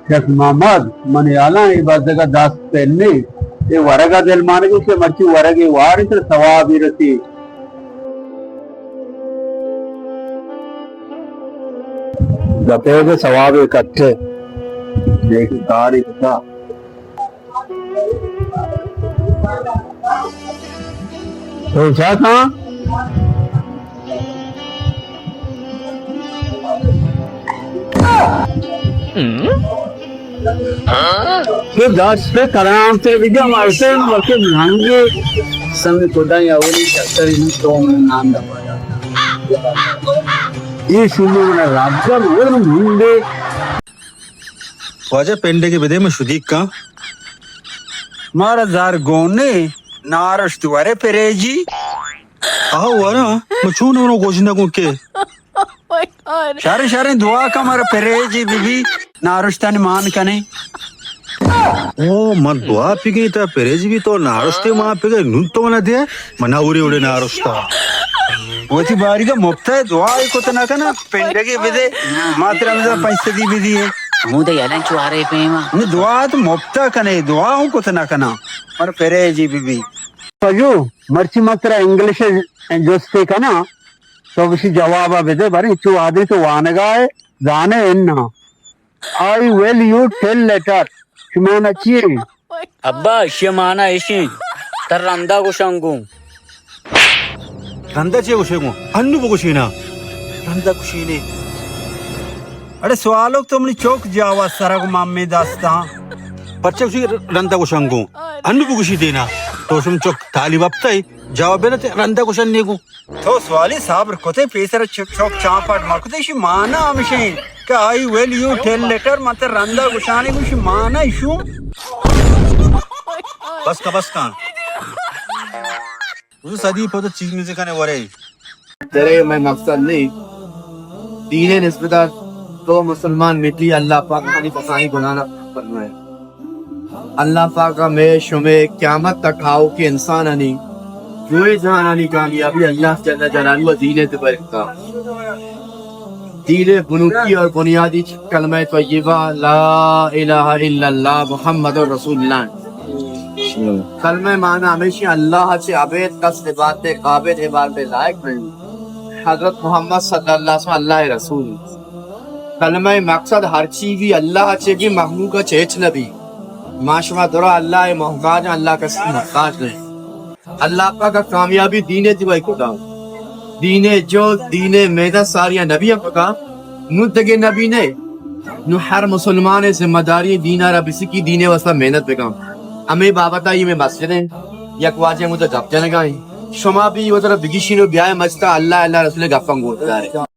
شیخ محمد، من یالاں اے بزگ ءَ دست پنی، اے ورگ ءَ دل مانگی کہ مرچی ورگ ءِ وار تر ثوابی رسی۔ دپے دے ثواب کٹے، دیکھ کاری کتا۔ تو چا کھاں؟ کہ دست کلام تے بجا مرسن وقت لنگے سمی کدا یا اولی شکری تو نام دا۔ یہ سنو منا رابطہ بولن بھونڈے۔ واجہ پنڈگے بدے من شدیک کاں۔ مارا زارگونے نارشت ورے پریجی۔ آ ورا، من چون ورو گوشنہ گوں کہ۔ شریں شریں دعا کاں مارا پریجی بی بی، نارشتانی مان کنے۔ او، من دعا پگی تا پریجی بی تو نارشتے مان پگے نون تو نہ دے، منا اوری اوڑے نارشتا۔ وتی باریگا مفتا دعا ای کت نہ کنا۔ پنڈگے بدے، ما ترا ہمدا پنچ سدی بدی ہے۔ ہمودا یلن چوارے پیما۔ نی دعا تو مفتا کنے، دعا ہوں کت نہ کنا۔ پر پریجی بی بی۔ پجو، مرچی ما ترا انگلش جستے کنا، تو گشی جوابا بدے، بارے چو آدمی تو وانگا ہے، زانے انا۔ I will you tell later. شمانا چیے؟ ابا، اشی مانا اشی۔ تر رندا گوشنگوں۔ رندا چے گوشے گوں؟ انو بگوشینا۔ رندا گوشینے۔ اڑے سوالوک تو منی چوک جاوا سرگ مامی داستان۔ پرچہ گوشی رندا گوشنگوں۔ انو بگوشی دینا۔ تو شم چوک تعلیم اپتائی۔ جواب نہ تے رندا گوشن نیگوں۔ تو سوالی صبر کتے پیسر چ-، چوک چانپٹ مکتے شی مانا ہمشیں کہ I will you tell later مت رندا گوشانی گوشی مانا ایشو۔ بس کا، بس کان۔ وہ سدی پتہ چیز میوزک نے ورے۔ تیرے میں مقصد نہیں۔ دین نسبت تو مسلمان مٹی، اللہ پاک ہماری بسائی گناہ نہ فرمائے۔ اللہ پاک ہمیں شمے قیامت تک آؤ کہ انسان ہنی، دوئے جہان ہنی کامیابی اللہ جل جلالہ دین تے برکتا۔ دین بنکی اور بنیادی کلمہ طیبہ لا الہ الا اللہ محمد رسول اللہ۔ کلمہ معنی ہمیشہ اللہ چے ابید کس عبادت قابل عبادت لائق نہیں۔ حضرت محمد صلی اللہ علیہ وسلم اللہ رسول۔ کلمہ مقصد ہر چی بھی اللہ چے بھی مخلوق چے ہچ نہ بھی۔ ما شما درا اللہ محتاج، اللہ کسی محتاج نہیں۔ اللہ پاک کامیابی دین دیوائی کتا۔ دین جو، دین میدہ ساریا نبی پکا۔ نو دگے نبی نے۔ نو ہر مسلمان ذمہ داری دین را بسکی دین واسطہ محنت بکن۔ ہمیں بابت آئی میں مسجد ہیں۔ یک واجہ مجھے گپ جنگا ہیں۔ شما بھی وہ طرف بگیشین و بیائے مسجد اللہ، اللہ رسول گپن گوش دارے۔